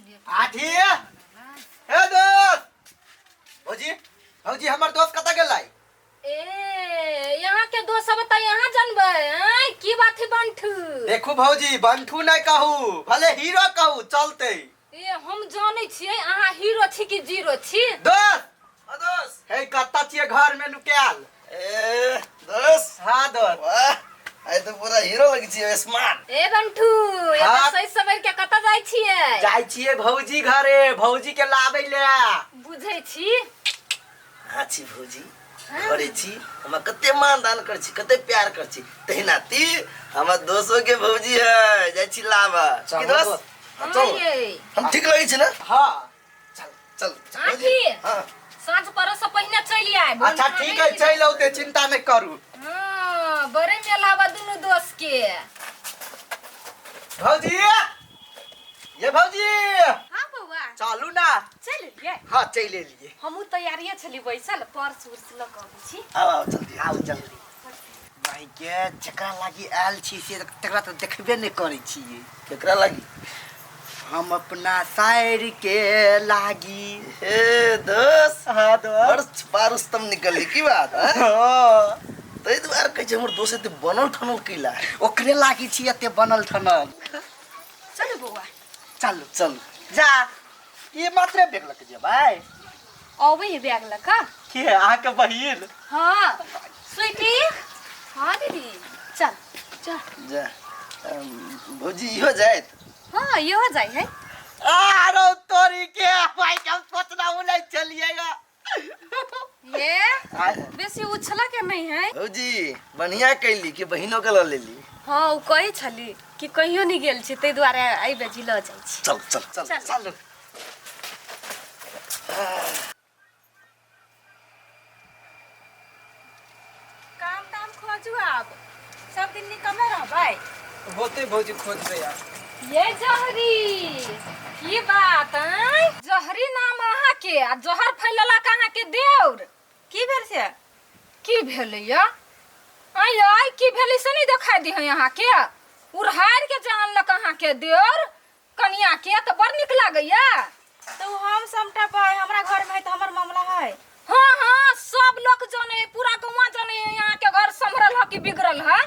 आठी हे दोस्त भौजी भौजी हमर दोस्त कतऽ गेलै ए यहाँ के दोस्त सब तऽ यहाँ जानबै आँय की बात है बंठू देखू भौजी बंठू नहि कहू भले हीरो कहू चलते ए हम जानै छियै अहाँ हीरो छी कि जीरो छी दोस्त हाँ दोस्त हे कतऽ छियै घर में नुकायल ए दोस्त हाँ दोस्त वाह आइ तो पूरा हीरो लगे छियै स्मार्ट ए बंठू एते हाँ। सही सवर के कतऽ जाइ छियै जाइ छियै भौजी घरे भौजी के लाबै ले बुझै छी हाँ छी भौजी घरे छी हमरा कते मान दान कर छी कते प्यार कर छी तहिना ती हमर दोस्तों के भौजी है जाइ छी लाबऽ की चलू दोस्त दोस्त। हाँ, चल हाँ हम ठीक लगै छी ना हाँ चल चल हाँ भौजी जी। हाँ साँझ पड़ऽ से पहिने चलि आयब अच्छा ठीक है चलि औते चिंता नहीं करू हाँ बड़े मेला बा दुनू दोस्त के भौजी ये भौजी हाँ बौआ चलू ना चलि एलियै हाँ चलि एलियै हमहूँ तैयारिये छली बैसल पर्स उर्स लऽ कऽ अबै छी आओ आओ जल्दी आउ जल्दी भाई के जकरा लागी आयल छी से तकरा तऽ देखबे नहि करै छियै केकरा लागी हम अपना शायर के लागी हे दोस्त हाँ दोस्त बड़ छुपा रुस्तम निकलली की बात है हाँ ताहि दुआरे कहै छै हमर दोस्त एते बनल ठनल कैला ओकरे लागी छी एते बनल ठनल चलू बौआ चलू चल जा ई मात्रे बैग लऽ के जेबै अबै है बैग लऽ कऽ के अहाँके बहिन हाँ स्वीटी हाँ दीदी चल चल जा भौजी इहो जायत हाँ इहो जाइ है आरो तोरी के भाई के हम सोचना उ नहीं चलिएगा ये बेसी उछला के नहीं है भौजी बढ़िया कैली कि बहिनो के लऽ लेली हाँ ओ कहै छली कि कहियो नहीं गेल छी ताहि दुआरे एहि बेर लऽ जाइ छी चल चल चल चल। चलू काम ताम खोजू आब सब दिन निकमे रहबै होते भौजी खोजबै आब ये जहरी की बात आँय जहरी नाम अहाँके आ जहर फैलेलक अहाँके देउर की भेल से की भेलै या आँय आइ की भेलै से नहि देखाइ दी है अहाँके उड़हारि के जे आनलक अहाँके देउर कनिया के तऽ बड़ नीक लागैया तऽ ओ हम समटबै हमरा घरमे है तऽ हमर मामला है हाँ हाँ सब लोग जाने है पूरा गाँव जाने है यहाँ के घर संभरल है कि बिगड़ल है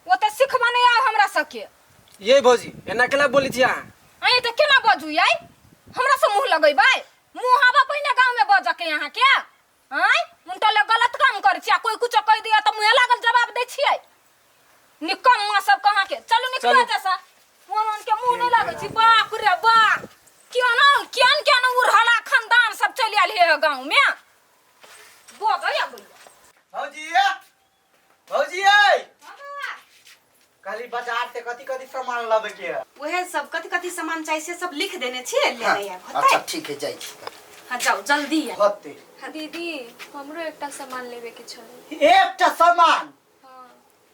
वो तऽ सिखबा नहीं आव हमरा सबके ये भौजी एना केना बोलै छी अहाँ अहीं तऽ केना बजू याई हमरा से मुंह लगेबै मुंह आबऽ पहिने गाँव में बजऽ के यहाँ के आँय उनटा ले गलत काम करै छी आ कोई कुछो कहि दिया तऽ मुँहे लागल जवाब दै छियै निकम्मा सब कहाँ के चलू निकलो चलू। जैसा मोन के मुंह नहीं लागै छी बाप रे बाप केना केन केन उड़हला खानदान सब चलि आयल हे गाँव में बजै अबैया भौजी भौजी ए कहली बाजार से कथी कथी सामान लबे के है उहे सब कथी कथी सामान चाहिए से सब लिख देने छियै ले हाँ, आयब अच्छा होतै ठीक है जाइ छी हाँ जाओ जल्दी आयब होते दीदी हमरो एकटा सामान लेबे के छलै एकटा सामान हाँ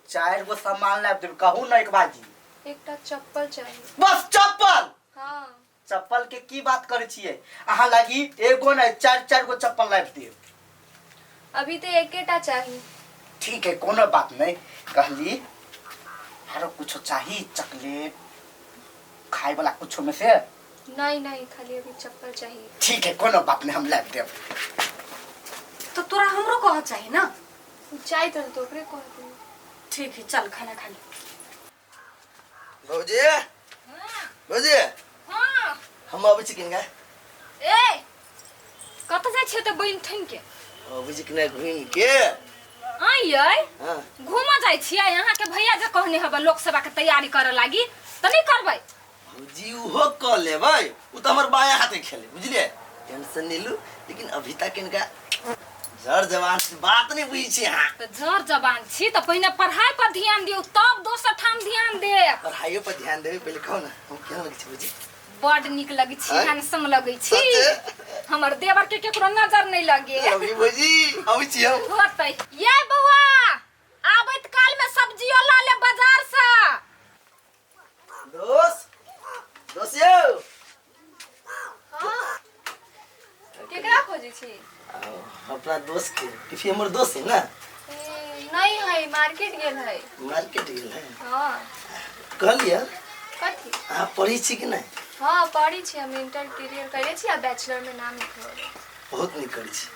चारि गो सामान लाबि देब कहू ने एक बाजी एकटा चप्पल चाही बस चप्पल हाँ चप्पल के की बात करै छियै अहाँ लागी एगो नहि चारि चारि गो चप्पल लाबि देब अभी तऽ एकेटा चाही ठीक है कोनो बात नहीं कहली आरो कुछो चाही चॉकलेट खाए वाला कुछो में से नहीं नहीं खाली अभी चप्पल चाहिए ठीक है कोनो बात नहीं हम लाबि देब तो तोरा हमरो कह चाही ना चाही तऽ तो ओकरे कह दियौ ठीक है चल खाना खा ले भौजी भौजी हाँ हम अबै छी किनका ए कतऽ जाइ छियै तऽ बनि ठनि के अबै छी किनका घुमि के आँय यै हाँ घूमऽ जाइ छियै अहाँके भैया जे कहने हबे लोकसभा के तैयारी करऽ लागी तऽ नहि करबै भौजी उहो कऽ लेबै उ तऽ हमर बायाँ हाथे खेले बुझलियै टेंशन नहीं लू लेकिन अभी तक इनका जर जवान से बात नहीं बुझी छी अहाँ तऽ जर जवान छी तऽ पहिने पढ़ाई पर ध्यान दियौ तब दोसर ठाम ध्यान देब पढ़ाइयो पर ध्यान देबै पहिले कहू ना हम केहन लगै छी भौजी बड नीक लगै छी आँय? हैंडसम लगै छी सचे? हमर देवर के केकरो नजर नहीं लगे अभी भौजी अबै छी हम होतै ये बौआ आबैत काल में सब्जियो ला ले बाजार से दोस्त दोस्त यौ केकरा खोजै छी आओ, अपना दोस्त के टिफी हमर दोस्त है ना ए, नहीं है मार्केट गेल है मार्केट गेल है हाँ कहलियै कथी अहाँ पढ़ै छी कि नहि हाँ पढ़ै छी हम इंटर क्लियर कयले छी आ बैचलर में नाम लिखबेबै। बहुत नीक करै छी।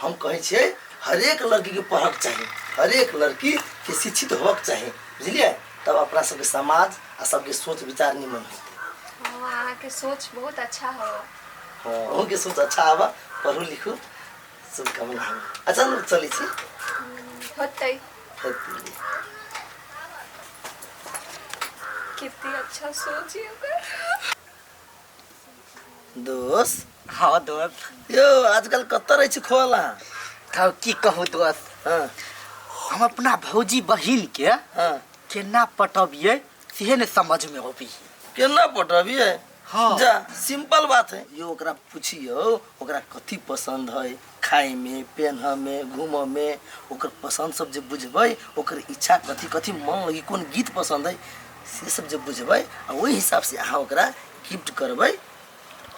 हम कहै छियै हरेक लड़कीके पढ़क चाही, हरेक लड़कीके शिक्षित होबक चाही, बुझलियै? तब अपना सबके समाज आ सबके सोच विचार निमन होतै। हाँ अहाँके सोच बहुत अच्छा हो। हाँ अहूँके सोच अच्छा आबऽ, पढ़ू लिखू, शुभकामना हमे। अच्छा चलै छी। होतै। होतै। कितनी अच्छा सोच है ओकर। दोस्त। हाँ दोस्त। यो आजकल कतऽ रहै छी खोल अहाँ? तब की कहू दोस्त। हाँ। हम अपना भौजी बहिन के हाँ। केना पटबियै सेहे ने समझ में अबी। केना पटबियै? हाँ। जा सिंपल बात है। यो ओकरा पूछियो ओकरा कथी पसंद है, खाए में, पहन में, घूम में, ओकर पसंद सब जे बुझबै, ओकर इच्छा कथी कथी मन लगी, कोन गीत पसंद है, से सब जे बुझबै आ ओहि हिसाब से अहाँ ओकरा गिफ्ट करबै,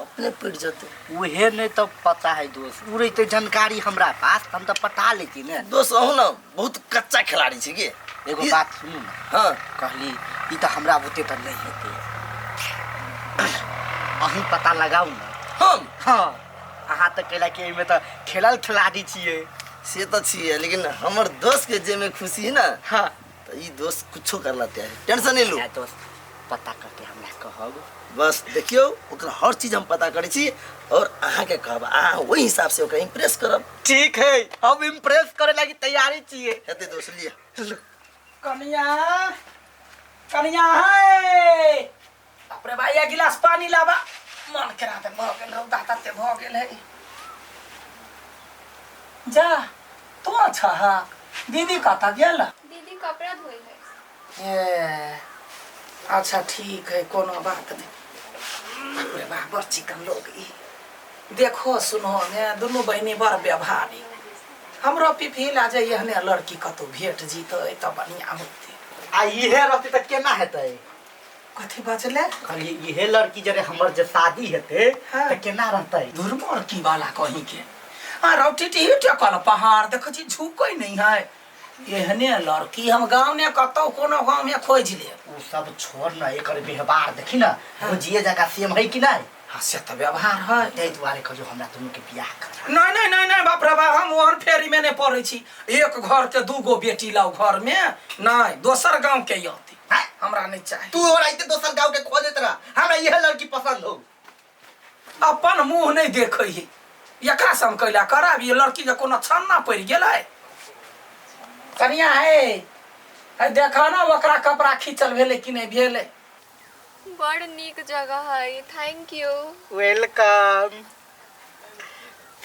अपने पटि जेतै। उहे नहीं तो पता है दोस्त, उ रहते जानकारी हमरा पास हम तो पटा लेती ने। दोस्त अहूँ ना बहुत कच्चा खिलाड़ी छी के। एगो बात सुनू ना। हाँ। कहली ई तो हमरा बुते तो नहीं हेतै, अहीं पता लगाउ ना। हम? हाँ, अहाँ तो कैला कि एहिमे तो खेलल खिलाड़ी छियै। से तो छियै, लेकिन हमर दोस्त के जे में खुशी है ना, हाँ, तो ई दोस्त कुछो करला तैयार है, टेंशन नहीं लू। दोस्त पता करके हमरा कहब। बस देखियौ ओकरा हर चीज हम पता करै छी और अहाँ के कहब, अहाँ ओहि हिसाब से ओकरा इम्प्रेस करब। ठीक है, हम इम्प्रेस करे लागी तैयारी छियै। हेतै दोस्त, लिअ। कनिया, कनिया है, बाप रे भाई, एक गिलास पानी लाबा, मन केना तऽ भऽ गेल, रौदा तते भऽ गेल है। जा तू अच्छा हा, दीदी कतऽ गेल? दीदी कपड़ा धोइ है। ए अच्छा ठीक है, कोनो बात नहीं। बाप रे बाप, बड़ चिकन लोग ई, देखो सुनो ने दुनू बहिनी बड़ व्यवहारी। हमरो पिफिल आ जे एहने लड़की कतौ भेट जीतै तऽ बढ़िया होतै। आ इहे रहतै तऽ केना हेतै? कथी बजले? कहलियै इहे लड़की जरे हमर जे शादी हेतै हाँ। तऽ केना रहतै? दुर्मड़की वाला कहीं के आ रौटी टी टेकल पहाड़ देखै छी झुकै नहीं है। एहने लड़की हम गाँव ने कतौ कोनो गाँव में खोजि लेब। उ सब छोड़ न, एकर व्यवहार देखी न, भौजिए जकाँ सेम है कि नहीं? हाँ से तऽ व्यवहार है। ताहि दुआरे कहलियौ हमरा दुनू के बियाह कर। नहीं नहीं नहीं नहीं बाप रे बाप, हम ओहन फेरी में नहीं पड़ै छी। एक घर के दूगो बेटी लाउ घर में, नहीं दोसर गाँव के अती, हमरा नहीं चाही। तू और आइते दोसर गाँव के खोजैत रह, हमरा इहे लड़की पसंद हो। अपन मुँह नहीं देखै है, एकरा से हम कैला कराबी? ये लड़की के कोनो छन्ना पड़ि गेलै। कनिया है, है देखा ना ओकरा कपड़ा खींचल भेलै कि नहीं भेलै। बड़ नीक जगह है, thank you. Welcome.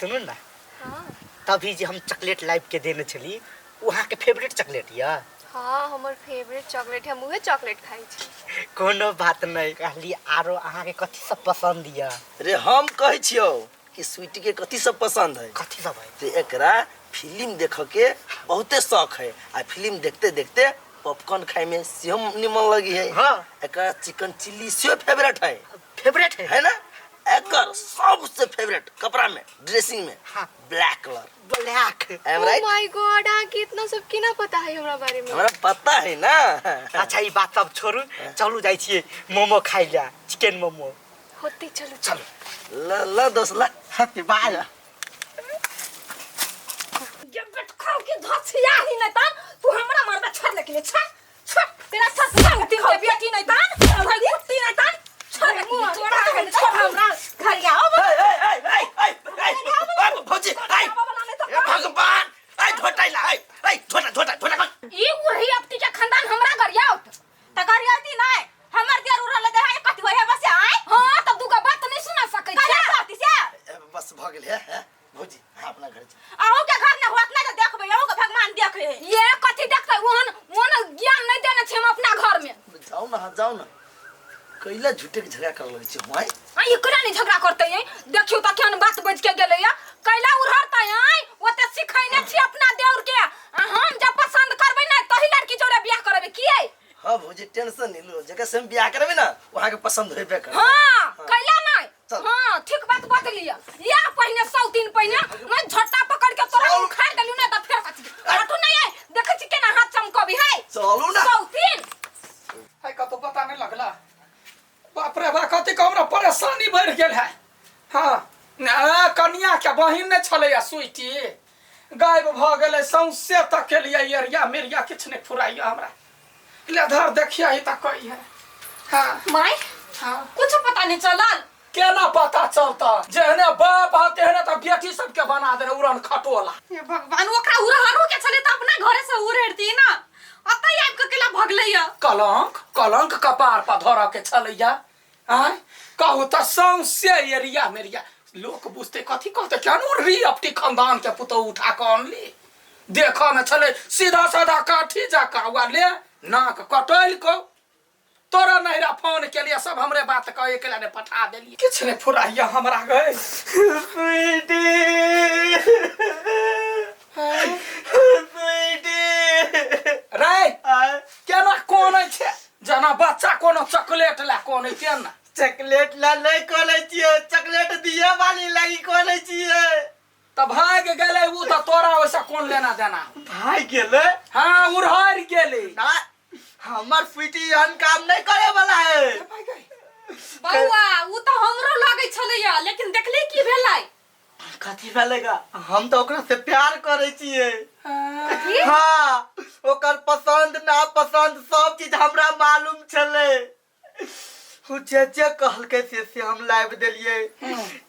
सुनू ना, हाँ। तभी जे हम चॉकलेट लाइव के देने छली, उ अहाँ के फेवरेट चॉकलेट या? हाँ हमर फेवरेट चॉकलेट है, हम उहे चॉकलेट खाइ छी। कोनो बात नहीं। कहली आरो अहाँ के कथी सब पसंद या? रे हम कहै छियौ कि स्वीटी के कथी सब पसंद है। कथी सब है? रे एकरा फिल्म देख के बहुते शौक है, आ फिल्म देखते देखते पॉपकॉर्न खाए में सेहो निमन लगी है। हाँ। एकरा चिकन चिल्ली सेहो फेवरेट है। फेवरेट है? है ना? एकर सबसे फेवरेट कपड़ा में, ड्रेसिंग में, हाँ। Black colour. Black. I am oh right? My God, अहाँ के इतना सब केना पता है हमरा बारे में? हमरा पता है ना। अच्छा ई बात सब छोड़ू, चलू जाइ छियै मोमो खाइ ला, चिकन मोमो। होते चलू चलू। ल ल दोस्त ल। हैप्पी बाय। गेट खाओ के धसिया ही नहीं तान, तू हमरा मरदा छोड़ लेकिन छोड़ छोड़, तेरा सत्संग तीन के बेटी नहीं तान, भाई कुत्ती नहीं तान, छोड़ लेकिन तोरा के छोड़ हमरा घर आओ। ए ए ए ए ए ए भौजी, ए ए भगवान, ए झोटाई ला, ए ए झोटा झोटा झोटा। ई उरही अपती के खानदान हमरा गरियाउत त गरियाती नहीं, हमर देर उड़ल दे है कथि होय बस आय। हां तब दुगा बात नहीं सुना सकै कना छै। कहती से? बस भ गेल है, है भौजी, अहाँ अपना घर जाउ। अहूँ के घर न होत ना जे देखबै, अहूँ के भगवान देखे है। ये कथि देखतै? ओहन ओहन ज्ञान नहीं देने छै हम अपना घर में। जाउ ना, जाउ ना, कैला झूठे के झगड़ा कर लगै छै हुआई। आ एकरा नहीं झगड़ा करतै ये, देखियौ त केहन बात बज के गेलै या, कैला उड़हरतै आय, ओते सिखैने छी अपना देउर के, आ हम जब पसंद करबै नै तही लड़की जोड़े बियाह करबै किए? हाँ भौजी टेंशन नहीं लो, जगह से हम बियाह करबै ना वहाँ के पसंद होबे करतै। हाँ, कैला नहीं। चल। हाँ ठीक बात बदलिया, या पहिने 100 दिन पहिने मैं झट्टा पकड़ के तोरा चल। उखाड़ देलु ना त फेर कथि हटू नहीं आय, देखै छी केना हाथ चमकबी है। चलू ना। 100 दिन। है कतौ पता नहीं लगला। बाप रे बा, कथि के हमरा परेशानी बढ़ि गेल है। हाँ आ, कनिया के बहिन नहि छलैया स्वीटी, गायब भऽ गेलै सौंसे तक के लिए एरिया मेरिया किछु नहि फुराइया हमरा। ले धर देखिया ही तऽ कही है। हाँ माय हाँ कुछ पता नहीं चलल। केना पता चलता, जेहने बाप है तेहने तऽ बेटी सबके बना देने उड़न खटोला। हे भगवान, ओकरा उड़हरो के छलै तऽ अपना घरे से उड़ेरती ना, अतै आबि के केला भगलैया। कलंक कलंक कपार पर धरऽ के छलैया। आँय कहू तऽ सौंसे एरिया मेरिया लोक बुझतै कथी कहतै, केहन उड़री अपटी खानदान के पुतोहु उठा कऽ अनली। देखऽ मे छलै सीधा साधा काठी जकाँ, वा ले नाक कटैल कऽ तोरा नहिरा फोन केलिए सब हमरे बात कहे के लिए पठा देलिए। किछु नहि फुराइया हमरा गए। स्वीटी स्वीटी रे केना कोनै छै जेना बच्चा कोनो चॉकलेट ला कोनै तेना। चॉकलेट ला नहीं कोनै छियै, चॉकलेट दिए वाली लागी कोनै छियै। तऽ भागि गेलै उ तऽ तोरा ओइसँ कोन लेना देना। भागि गेलै? हाँ उड़हरि गेलै। ना हमर स्वीटी एहन काम नहीं करे वाला है। बौआ उ तऽ हमरो लगै छलैया, लेकिन देखली की भेलै? कथी भेलै गा? हम तऽ ओकरा से प्यार करै छियै। हाँ ओकर पसंद ना पसंद सब चीज हमरा मालूम छलै। उ जे जे कहलकै से से हम लाबि देलियै।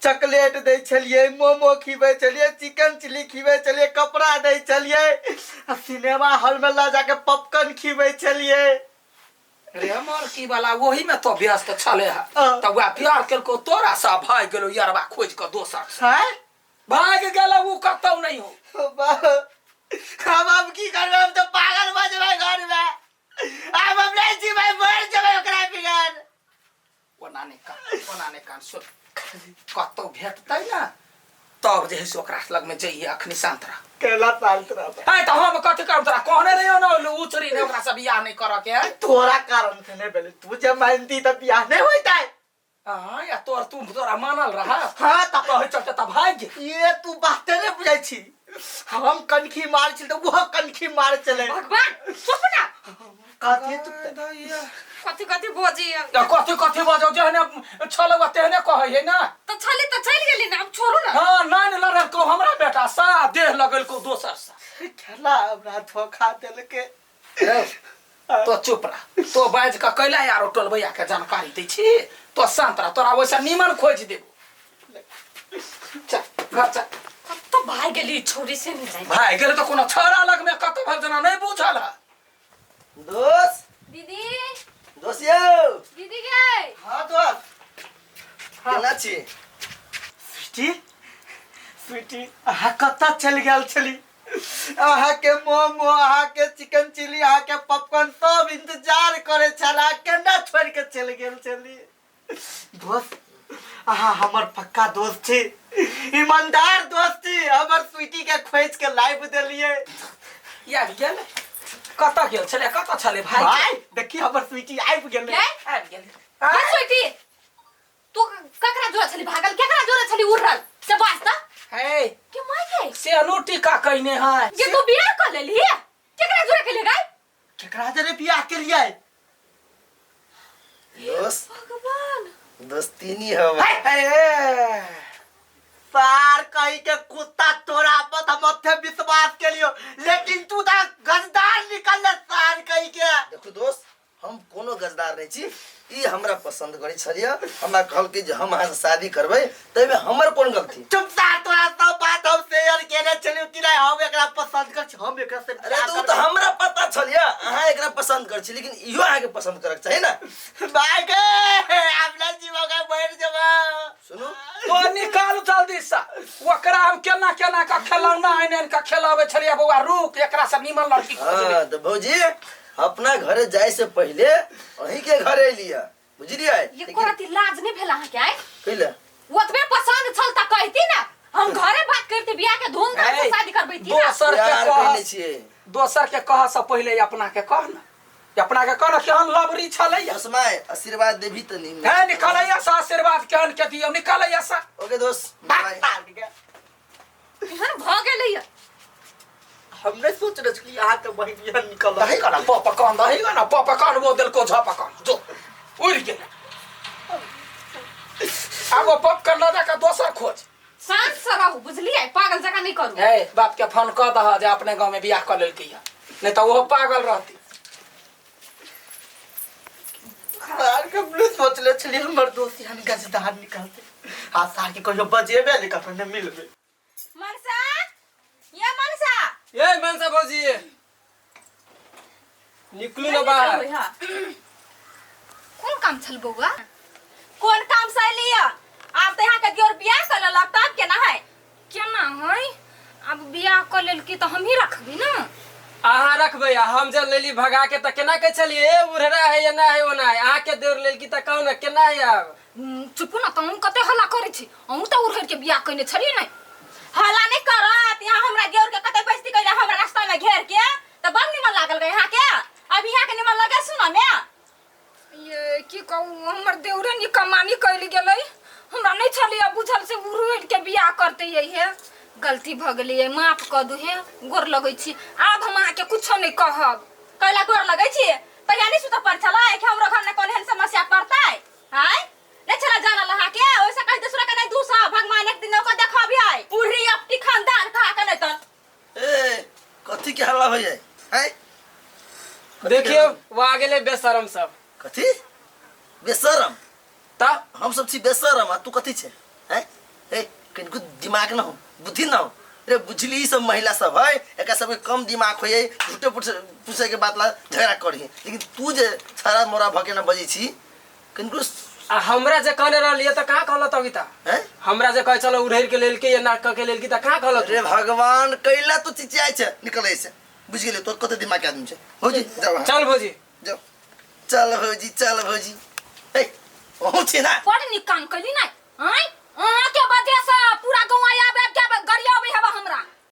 चॉकलेट दै छलियै, मोमो खिबै छलियै, चिकन चिली खिबै छलियै, कपड़ा दै छलियै, आ सिनेमा हॉल में लऽ जाके पॉपकॉर्न खिबै छलियै। रे मरकी वाला वही में तो व्यस्त छले है। हाँ। तऽ वएह प्यार केलको तोरा सा, भागि गेलो यरबा खोजि कऽ दोसर से। हैं? भागि गेलो उ कतौ नहि हो। हम अब की करबै, हम तऽ पागल भऽ जेबै घर में। आब हम नहीं जीबै, मर जेबै ओकरा बिगर। ओना नहि कान, ओना नहि कान, सुन कतौ भेटतै ने तब जे है से ओकरा लग में जइहे, अखनी शांत रह। केला शांत रह? है तऽ हम कथी करब, तोरा कहने रहियो ने उचरी ने ओकरा से बियाह नहीं करऽ के है। तोरा कारण से नहीं भेलै, तू जे मानती तऽ बियाह नहीं होइतै। हाँ या तोर तू तोरा मानल रहा। हाँ तऽ कहै चलते तऽ भागि गेल। ये तू बाते नहीं बुझै छी, हम कनखी मार छल तऽ ओहो कनखी मार चले। भगवान चुप ना। कथी चुप? कथी कथी बजी? तऽ कथी कथी बजौ, जेहने छलौ तेहने कहै है ना। तऽ छली तऽ चलि गेली ना, आब छोड़ू ना। हाँ नाइन लड़लकौ हमरा बेटा सा, देह लगेलकौ दोसर सा। खेला हमरा धोखा देलकै। तो चुप रह, तो बाजि कऽ कैला यार टोलबैया के जानकारी दै छी। तो शांत रह, तोरा वैसा नीमन खोजि देबो। चल घर चल। कतऽ भागि गेली छौरी से नहि जानि। भागि गेल तऽ कोनो छौड़ा लगमे कतऽ भल जना नहि बुझल है। दोस्त दीदी दोस्त यौ दीदी गे। हाँ दोस्त केना छी? स्वीटी स्वीटी अहाँ कतऽ चलि गेल छली? अहाँके मोमो, अहाँके चिकन चिली, अहाँके पॉपकॉर्न सब इंतजार करे छल, अहाँ केना छोड़ि के चलि गेल छली? दोस्त अहाँ हमर पक्का दोस्त छी, ईमानदार दोस्त छी, हमर स्वीटी के खोजि के लाबि देलियै। आबि गेल? कतऽ गेल छलै, कतऽ छलै भाई? भाई देखी हमर स्वीटी आबि गेलै। आबि गेलै। गे स्वीटी, तू ककरा जोरे छली भागल, केकरा जोरे छली उड़ल से बाज त। हे के माय के से अनुटी का कहने है ये तू बियाह कर लेली, केकरा जोरे के ले गई? केकरा जोरे बियाह केलियै? दोस्त भगवान दोस्तीनी हम हे सार कही के कुत्ता तोरा पर हम ओते विश्वास केलियो, लेकिन तू ता गजदार निकल सार कही के। देखू दोस्त हम कोनो गजदार नहीं छी, ई हमरा पसंद करै छलियै, हमरा कहलकै जे हम अहाँ से शादी करबै, ताहिमे हमर कोन गलती? चुप सार, तोरा सब बात हम शेयर केने छलियो कि नहीं, हम एकरा पसंद कर छी, हम एकरा से अरे तो तऽ हमरा पता छलियै अहाँ एकरा पसंद कर छी, लेकिन इहो अहाँके पसंद करक चाही ना। भाई गे अपना जीवा के बैठ जेबा। सुनू तो निकालू जल्दी से ओकरा, हम केना केना का खेलौना आनि आनि के खेलाबै छलियै। बौआ रुक, एकरा से नीमन लड़की खोजबै। हाँ तऽ भौजी अपना घरे जाय से पहले अहीं के घरे अलियै, बुझलियै? ये कोराती लाज नहीं भेल अहाँ के आइ? कैला? ओतबे पसंद छल त कहती ना, हम घरे बात करती, बियाह के धूमधाम से शादी करबैती ना। दोसर के प्यार कह कैने छियै। दोसर के कह से पहले अपना के कह ना, अपना के कह ना केहन लबरी छलै। दोस्त माय आशीर्वाद देबी त नहीं। है निकालैया से आशीर्वाद केहन के दियौ, निकालैया से। ओके दोस्त बाय। केहन भ गेलै हम नहीं सोच रहे छली अहाँ के बहिन एहन निकल। दही का ना पपकन, दही का ना पपकन, वो दिल को झपकन जो उड़ गेल। आब ओ पप कर लऽ जाके दोसर खोज। शांत से रहू बुझलियै, पागल जकाँ नहि करू। ए बाप के फोन कऽ दह जे अपने गाँव में बियाह कऽ लेलकै या, नहीं तऽ ओहो पागल रहती। सार के अपने सोचले छलियै हमर दोस्त यानी गजदार निकलते, आ सार के कहियो बजेबे नहीं करबै, नहीं मिलबे। मनसा, ये मनसा। ये मनसा भौजी निकलू ना बाहर। कोन काम छल बौआ? कोन काम से अयली? आब तऽ यहाँ के दियोर बियाह कर लेलक तब केना है? केना है, आब बियाह कऽ लेलकी तऽ हमही रखबी ना। अहाँ रखबै, आ हम जब लेली भगा के तऽ केना कहै छलियै ए उड़रा है एना है ओना है, अहाँ के देवर लेलकी तऽ कहू ने केना है आब? चुपू ना, तऽ अहूँ कते हल्ला करै छी, अहूँ तऽ उड़हर के बियाह कयने छलियै ने। हल्ला नहीं करत, यहाँ हमरा देवर के कते बेइज्जती कैले हमरा रास्ता में घेर के, तऽ बड़ निमन लागल गे यहाँ के। अब यहाँ के निमन लगे सुन में। ये की कहू, हमर देवरे निकमानी कैल गेलै, हमरा नहीं छलियै बुझल से उड़हर के बियाह करते ये। गलती भऽ गेलै, माफ कऽ दू हे, गोर लगै छी, आब हम अहाँके कुछो नहीं कहब। कैला गोर लगै छी? तहिया नहीं सुतऽ पर छलै कि हमरो घर में कोन एहन समस्या पड़तै? आय नहीं छला जानल अहाँ के, ओइसे कहि दूसरा के नहीं दूसरा, भगवान एक दिन ओकर देखबी है पूरी अपनी खानदान कहा के नहीं तन। ए कथी के हल्ला हो जाए हैं? देखियो वो आ गेलै बेशरम सब। कथी बेशरम? ता हम सब छी बेशरम आ तू कथी छे हैं? ए कनिको दिमाग न हो, बुद्धि न हो रे, बुझली ई सब महिला सब है, एकरा सबके कम दिमाग होइए, झूठे पूछे के बात ला झगड़ा करी, लेकिन तू जे छड़ा मोरा भके न बजै छी कनिको। आ हमरा जे कहने रहलियै तऽ कहाँ कहलत अबिता? हैं? हमरा जे कहै छलो उड़ैर के लेलकै या नाक के लेलकै तऽ कहाँ कहलत? अरे भगवान कैला तू चिचियाइ छे, निकल ऐसे, बुझ गेलियै तोर कते दिमाग के आदमी छे। भौजी जाओ अहाँ। चल भौजी जाओ, चल भौजी, चल भौजी। ए अहूँ छी ना। बड़ नीक काम कैली ना, आँय अहाँ के